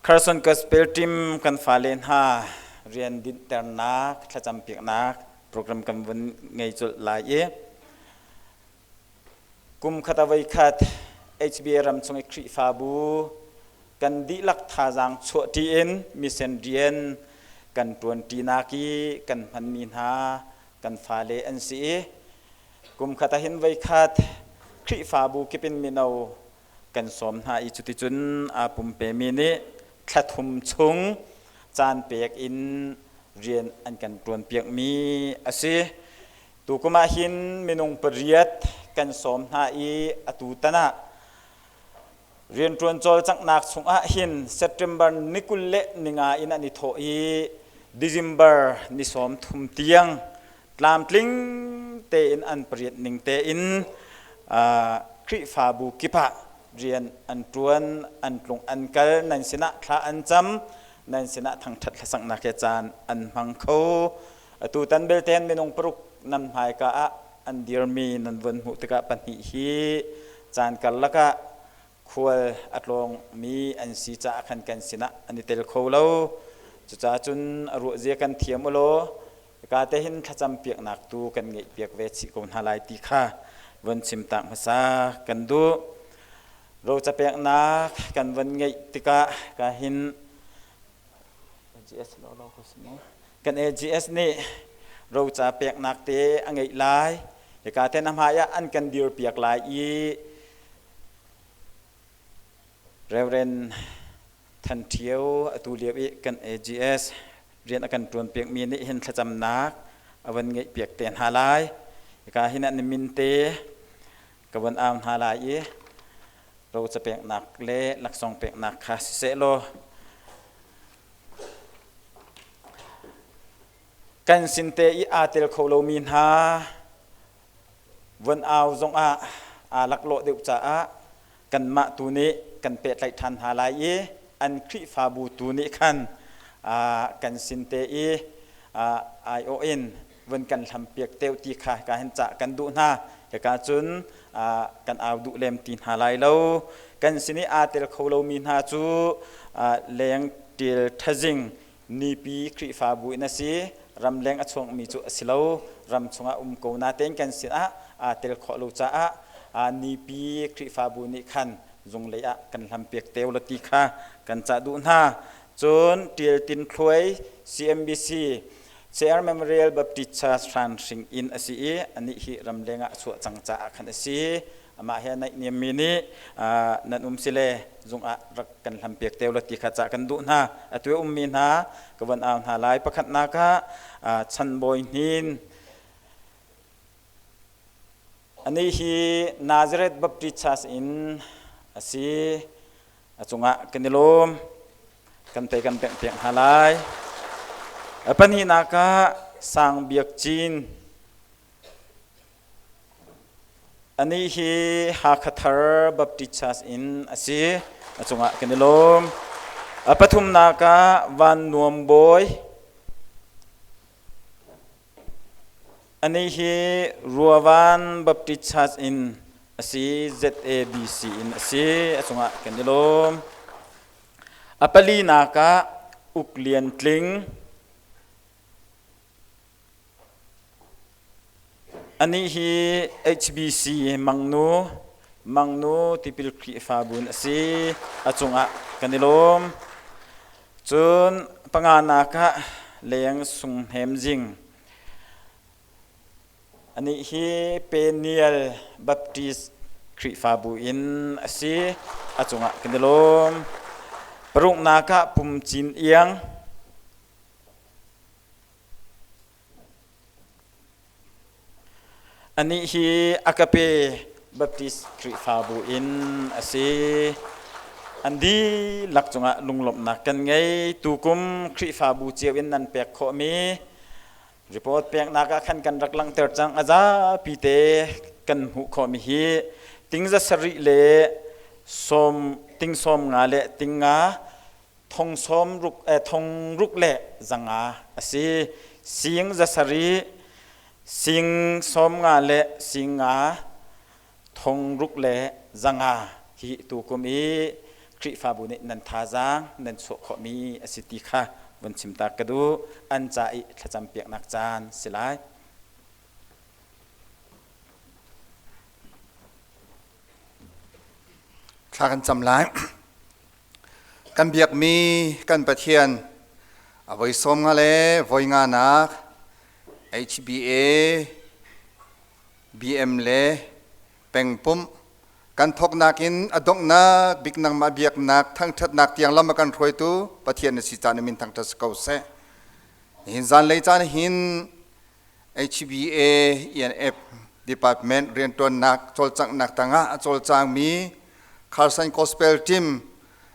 Carson Gospel Team kan fale hna rian dinhternak thlacampiaknak program kan vun ngei colh lai i kum khat a voi khat HBA ram chung i Khrihfabu kan dihlak thazaang chuahṭi in mission rian kan ṭuanṭinak i kan hmanmi hna kan fale an si i kum khat ah hin voi khat Khrihfabu kip in mino kan sawm hna i cuticun aa pumpemi nih thla thum chung caan pek in rian an kan ṭuanpiakmi a si. Tukum ah hin minung pariat kan sawm hna i atu tan ah rianṭuan cawlcanghnak chungah hin September ni 25 in an i thawh i December ni 30 tiang tlamtling tein an pariat ning tein Khrihfabu kip ah rian an ṭuan, an tlung an kal, nan sinah thla an cam, nan sinah thangṭhat hlasaknak he caan an hmang kho. Atu tan belte minung paruk nan hmaika ah an dirmi nan vun hmuh tikah pahnih hi caan karlak ah khual a tlawngmi an si caah khan kan sinah an i tel kho lo. Cucaah cun a ruahzia kan thiam u law hika te hin thlacam piaknak tu kan ngeih piak ve chih ko hna lai ti kha von chim tak hmasa kan duh. Roca peknak kan von ngeih tikah ka hin Kan AGS nih roca peknak te a ngeih lai. Hika te na hmai ah an kan dir piak lai i Reverend Than Ṭhio atu lio i kan AGS rian a kan ṭuan piakmi nih hin thlacamnak a van ngeih piak te hna lai. Hika hin an min te ka van au hna lai i roca peknak le laksawng peknak kha siseh law kan sin te i aa tel kho lomi hna von au zongah aa laklawh deuh caah kanmah tu nih kan pehtlaih ṭhan hna lai i an Khrihfabu tu nih khan kan sin te i aiawh in vun kan hlampiak teu ti kha hika hin cah kan duh hna. Hika cun kan au duh lem ti hna lai lo. Kan sin i aa tel kho lomi hna cu leng ṭil ṭhazing nipi Khrihfabu in a si. Ramleng a chuakmi cu a si lo. Ram chungah um ko natein kan sinah aa tel khawh lo caah nipi Khrihfabu nih khan zunglei ah kan hlampiak teu la ti kha kan cah duh hna. Cun Ṭial Tin Thluai CMBC CR Memorial Baptist Church Hranhring inn a si i anih hi ramleng ah a chuah cang caah khan a si. Amah he naihniammi nih nan um si le zung ah rak kan hlampiak te ulaw ti kha cah kan duh hna. Atu a ummi hna ka von au hna lai. Pakhatnak ah Chan Bawi Hnin anih hi Nazareth Baptist Church in a si. A cungah kan i lawm. Kan tei kan pek piak hna lai. A pahnihnak ah Sang Biak Cin. Anih hi Hakha Thar Baptist Church in a si. A cungah kan i lawm. A pathumnak ah Van Nuam Bawi. Anih hi Ruavan Baptist Church in a si, ZABC in a si. A cungah kan i lawm. A palinak ah Uk Lian Tling. Anih hi HBC Mangnu, Mangnu Tipil Khrihfabu in a si. A cungah kan i lawm. Cun panganak ah Leng Sung Hnem Zing. Anih hi Peniel Baptist Khrihfabu in a si. A cungah kan i lawm. Paruknak ah Pum Cin Iang. Anih hi Agape Baptist Khrihfabu in a si. An dihlak cungah lunglawmhnak kan ngei. Tukum Khrihfabu cio in nan pek khawhmi report peknak ah khan kan rak langhter cang. A zapi te kan hmuh khawhmi hi tingza sarih le sawm ting sawm nga le ting nga thong sawm ruk eh, thong ruk le zanga a si. Sing za sarih sing sawm nga le sing nga thong ruk le zanga hi tukum i Khrihfabu nih nan thazaang nan chuah khawhmi a si ti kha vun chim ta ka duh. An ca i thlacam piaknak caan si lai. Thla kan cam lai. Kan biakmi kan Pathian a voi sawm nga le voi nga nak HBA BM le pengpumh kan thawknak in a donghnak bik nangmah biaknak thangṭhatnak tiang lam a kan hruaitu Pathian na si caan in min thangṭhat si ko seh. Nihin zanlei caan hin HBA ENF Department rianṭuannak cawlcanghnak tangah a cawlcangmi Carson Gospel Team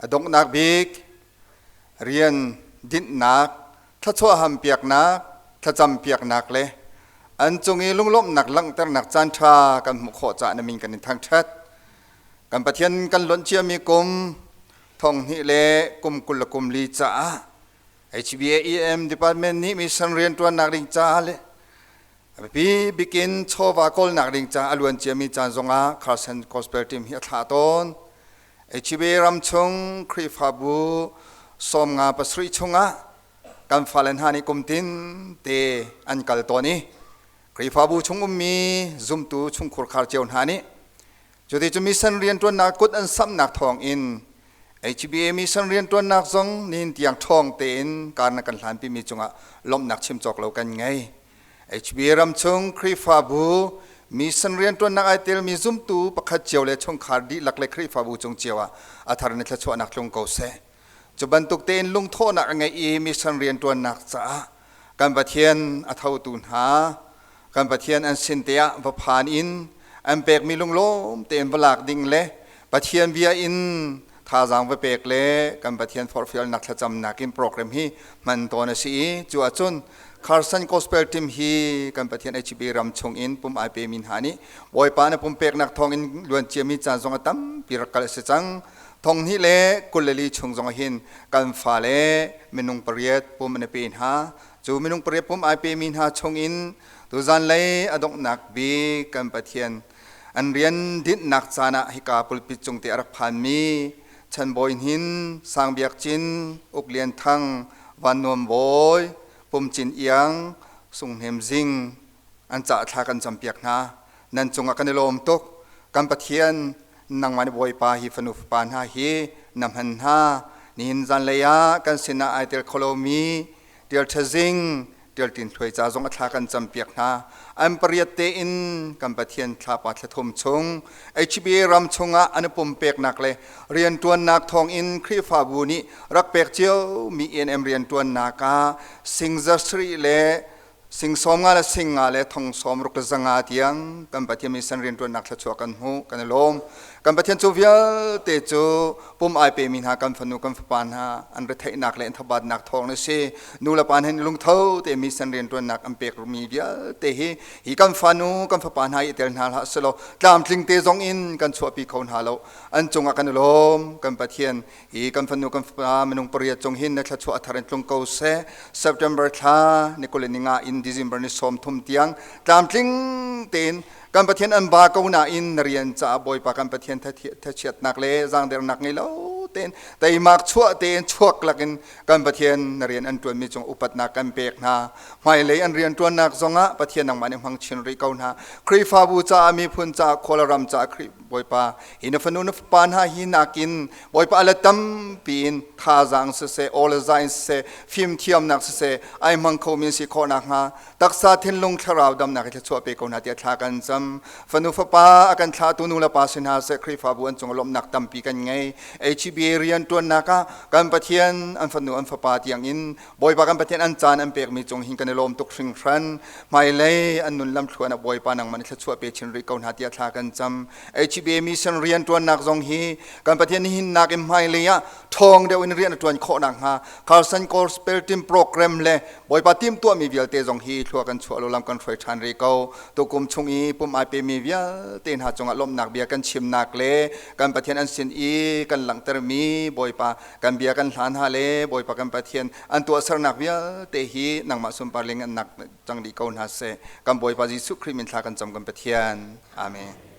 a donghnak bik rian dinhnak, thluachuah hampiaknak, thlacam piaknak le an cung i lunglawmhnak langhternak caanṭha kan hmuh khawh caah na min kan in thangṭhat. Kan Pathian kan lonh ciami kum thong hnih le kum 20 le kum li caah HBAEM department nih mission rianṭuannak ding caah le a biapi bikin chawva kawlnak ding caah a luan ciami caan zongah Carson Gospel Team hi a thlah tawn. HBA ram chung Khrihfabu 57 chungah kan fale hna nih kum tin te an kal tawn i Khrihfabu chung ummi zumtu chungkhur khar cio hna nih cuti cu mission rianṭuannak kut an samhnak thawngin HBA mission rianṭuannak zong nihin tiang ṭhawng tein kar na kan hlanpimi cungah lawmhnak chim cawk lo kan ngei. HBA ram chung Khrihfabu mission rianṭuannak ai telmi zumtu pakhat cio le chungkhar dihlak le Khrihfabu cung cio ah a thar in thluachuahnak tlung ko seh. Cu bantuk tein lungthawhnak a ngeih i mission rianṭuannak caah kan Pathian a thotu hna, kan Pathian an sin te ah va phan in an pekmi lunglawm tein va lak ding le Pathian bia in thazaang va pek le kan Pathian forhfialnak thlacamnak in program hi hman tawn a si i cu ahcun Carson Gospel Team hi kan Pathian HB ram chung in pum ai pemi hna nih Bawipa na pumpeknak thawng in luan ciami caan zong a tampi rak kal a si cang. Thong hnih le 24 chung zong hin kan fale minung pariat pum an i pe hna. Cu minung pariat pum ai pemi hna chung in tuzan lei a donghnak bik kan Pathian an rian dinhnak caan ah hika pulpit cung te a rak phanmi Chan Bawi Hnin, Sang Biak Cin, Uk Lian Thang, Van Nuam Bawi, Pum Cin Iang, Sung Hnem Zing an ca thla kan campiak hna. Nan cungah kan i lawm tuk. Kan Pathian nangmah nih Bawipa hi fanu fapa hna hi na hman hna. Nihin zanlei ah kan sinah ai tel kho lomi Tial Ṭha Zing, Tial Tin Thluai ca zong a thla kan campiak hna. An pariat tein kan Pathian thlapa thlathum chung HBA ram chungah an i pumpeknak le rianṭuannak thawngin Khrihfabu nih rak pek ciomi ENM rianṭuannak ah sing zasarih le sing sawm nga le sing nga le thong sawm ruk le zanga tiang kan Pathian mission rianṭuannak thluachuah kan hmu kan i lawm. Kan Pathian cu vialte cu pum ai pemi hna kan fanu kan fapa hna an retheihnak le an thabatnak thawng na si. Nu le pa hin lungtho te mission rianṭuannak an pek mi vialte hi hi kan fanu kan fapa hna i tel hna hlah selaw tlamtling te zong in kan chuahpi kho hna lo. An cungah kan i lawm. Kan Pathian Hi kan fanu kan fapa minung pariat cung hin na thluachuah a thar in tlung ko seh. September thla ni kul ni nga in December ni 30 tiang tlamtling tein kan Pathian an ba ko nain na rian caah Bawipa kan Pathian thachiatnak le zaangdernak ngei lo tein teimak chuah tein chuak lakin kan Pathian na rian an ṭuanmi cung upatnak kan pek hna. Hmailei an rian ṭuannak zongah Pathian nangmah nih hmang chin rih ko hna. Khrihfabu caah miphun caah khualaram caah Khrih Bawipa hi na fanu na fapa hna hi nakin Bawipa a let tampi in thazaang siseh, aw le zai in siseh, fimthiamnak siseh, ai hmang khomi si khawh nakhnga taksa thinlung thlarau damnak hi thluachuah pe ko hna tiah thla kan cam. Fanu fapa a kan thlahtu nu le pa si hna seh Khrihfabu an cung lawmhnak tampi kan ngei. HBA rian ṭuannak ah kan Pathian an fanu an fapa tiang in Bawipa kan Pathian an caan an pekmi cung hin kan i lawm tuk hringhran. Hmailei an nun lamthluan ah Bawipa nangmah nih thluachuah pe chin rih ko hna tiah thla kan cam. HBA mission rian ṭuannak zong hi kan Pathian nihin nakin hmailei ah ṭhawng deuh in rian a ṭuan khawh nakhnga Carson Gospel Team program le Bawipa timhtuahmi vialte zong hi thlua kan chuah lo lam kan hruai ṭhan rih ko. Tukum chung i pum ai pemi vialte hna cungah lawmhnak bia kan chimnak le kan Pathian an sin i kan langhtermi Bawipa kan bia kan hlan hna le Bawipa kan Pathian an tuahsernak vialte hi nangmah sunpar le ngannak cang dih ko hna seh. Kan Bawipa Jesuh Khrih min thla kan cam kan Pathian. Amen.